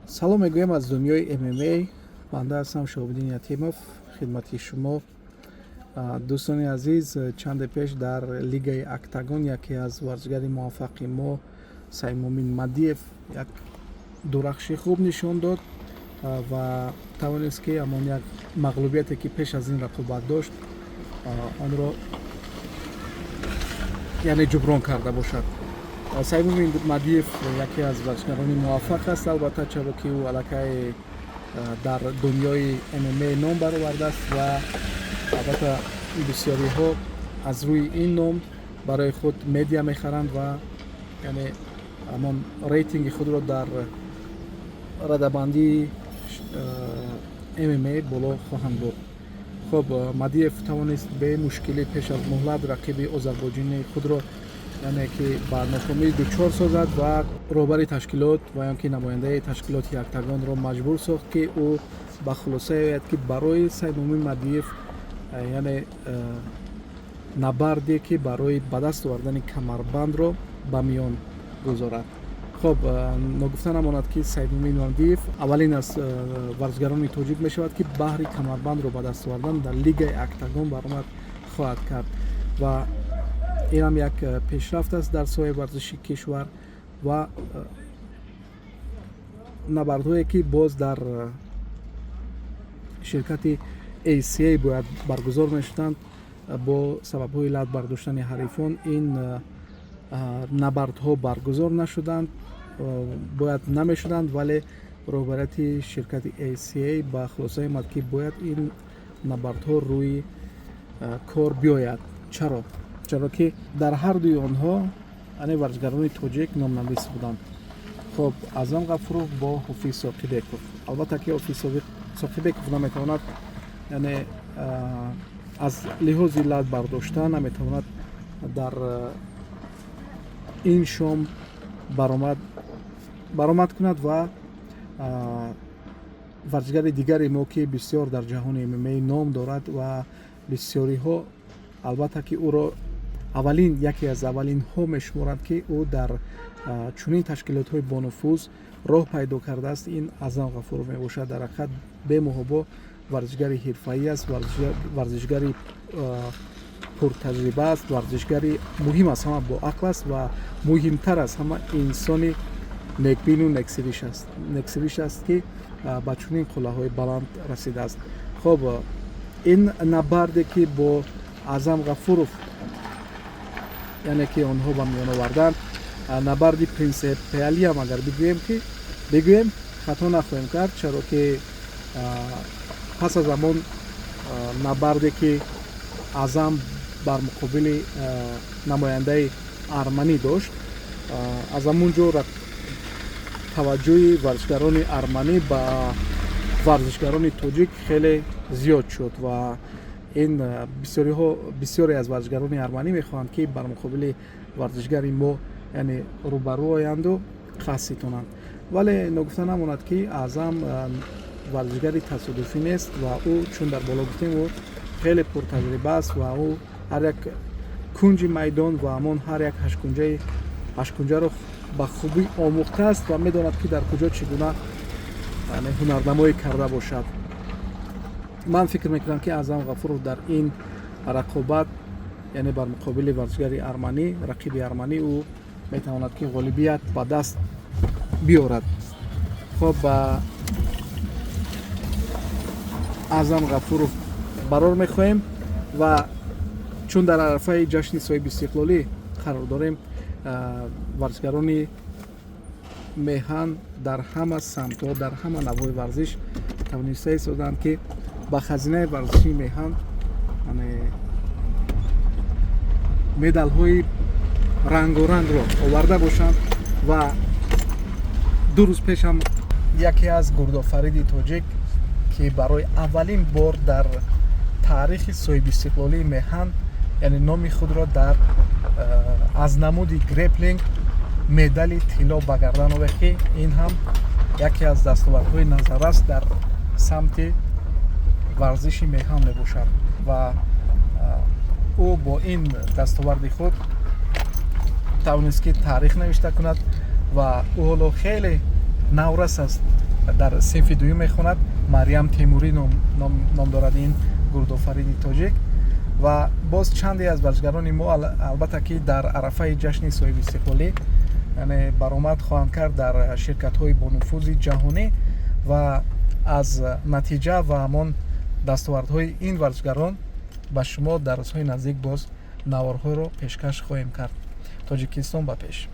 Салом мегӯям аз дунёи ММА. Банда ҳастам, Шоҳобиддин Ятимов, хидмати шумо. Дӯстони азиз, чанде пеш дар лигаи Октагон яке аз варзишгари муваффақи мо, Саймумин Мадиев, як дурахши хуб нишон дод ва тавонист, ки ҳамон як мағлубияте, ки пеш аз ин рақобат дошт, онро яъне ҷуброн карда бошад. Саймумин Мадиев яке аз варзишгарони муваффақ аст, албатта, чаро ки ӯ аллакай дар дунёи ММА ном баровардааст ва албатта бисёриҳо аз рӯи ин ном барои худ медиа мехаранд ва яъне ҳамон рейтинги худро дар радабандии ММА боло хоҳанд бурд. Хуб, Мадиев тавонист бемушкилӣ пеш аз муҳлат рақиби озарбойҷонии худро, яъне ки ба нокомӣ дучор созад ва роҳбари ташкилот ва ё ки намояндаи ташкилоти Октагонро маҷбур сохт, ки ӯ ба хулоса ояд, ки барои Саймумин Мадиев, яъне набарде, ки барои ба даст овардани камарбандро ба миён гузорад. Хуб, ногуфта намонад, ки Саймумин Мадиев аввалин аз варзишгарони тоҷик мешавад, ки баҳри камарбандро ба даст овардан дар лигаи Октагон баромад хоҳад кард ва инам як пешрафт аст дар соҳаи варзиши кишвар. Ва набардҳое, ки боз дар ширкати ACA бояд баргузор мешуданд, бо сабабҳои лат бардоштани ҳарифон ин набардҳо баргузор нашуданд, бояд намешуданд, вале роҳбарияти ширкати ACA ба хулоса омад, ки бояд ин набардҳо рӯи кор биёяд. Чаро? Чаро ки дар ҳар дуи онҳо ане варзишгарони тоҷик номнавис буданд. Хуб, Аъзам Ғафуров бо Ҳофиз Соқибеков. Албатта ки Ҳофиз Соқибеков наметавонад, яъне аз лиҳози лат бардошта наметавонад дар ин шом баромад кунад. Ва варзишгари дигари мо, ки бисёр дар ҷаҳони ММА ном дорад ва бисёриҳо албатта ки ӯро аввалин, яке аз аввалинҳо мешуморанд, ки ӯ дар чунин ташкилотҳои бонуфуз роҳ пайдо кардааст, ин Аъзам Ғафуров мебошад. Дар ҳақиқат, бемуҳобо варзишгари ҳирфаӣ аст, варзишгари пуртаҷриба аст, варзишгари муҳим аз ҳама боақл аст ва муҳимтар аз ҳама инсони некбину нексириш аст, ки ба чунин қуллаҳои баланд расидааст. Хуб, ин набарде, ки бо Аъзам Ғафуров, яъне ки онҳо ба миён оварданд, набарди принсипиалиам агар бигӯем, ки бигӯем, хато нахоҳем кард, чаро ки пас аз ҳамон набарде, ки Аъзам бар муқобили намояндаи арманӣ дошт, аз ҳамон ҷо таваҷҷӯҳи варзишгарони арманӣ ба варзишгарони тоҷик хеле зиёд шуд ва ин бисёриҳо, бисёре аз варзишгарони арманӣ мехоҳанд, ки бар муқобили варзишгари мо, яъне рӯбарӯ оянду қасд ситонанд. Вале ногуфта намонад, ки Аъзам варзишгари тасодуфӣ нест ва ӯ, чун дар боло гуфтем, ӯ хеле пуртаҷриба аст ва ӯ ҳар як кунҷи майдон ва ҳамон ҳар як ҳашткунҷаро ба хубӣ омӯхтааст ва медонад, ки дар куҷо чӣ гуна ҳунарнамоӣ карда бошад. Ман фикр мекунам, ки Аъзам Ғафуров дар ин рақобат, яъне бар муқобили варзишгари арманӣ, рақиби арманӣ, ӯ метавонад, ки ғолибият ба даст биёрад. Хоб, ба Аъзам Ғафуров барор мехоҳем ва чун дар арафаи ҷашни соҳиби истиқлолӣ қарор дорем, варзишгарони меҳан дар ҳама самтҳо, дар ҳама навъҳои варзиш тавониста истоданд, ки ба хазинаи варзишии меҳан медалҳои рангорангро оварда бошанд. Ва 2 рӯз пешам яке аз гурдофариди тоҷик, ки барои аввалин бор дар таърихи соҳибистиқлолии меҳан, яъне номи худро дар аз намуди греплинг медали тилло ба гардан овехт, ки ин ҳам яке аз дастовардҳои назаррас дар самти варзиши меҳан мебошад. Ва ӯ бо ин дастоварди худ тавонист, ки таърих навишта кунад. Ва ӯ ҳоло хеле наврас аст. Дар синфи дуюм мехонад. Марьям Темурӣ ном дорад ин гурдофарини тоҷик. Ва боз чанде аз варзишгарони мо, албатта, ки дар арафаи ҷашни соҳибистиқлолӣ, яъне, баромад хоҳанд кард дар ширкатҳои бонуфузи ҷаҳонӣ. Ва аз натиҷа ва ҳамон дастовардҳои ин варзишгарон ба шумо дар рӯзҳои наздик боз наворҳоро пешкаш хоҳем кард. Тоҷикистон ба пеш!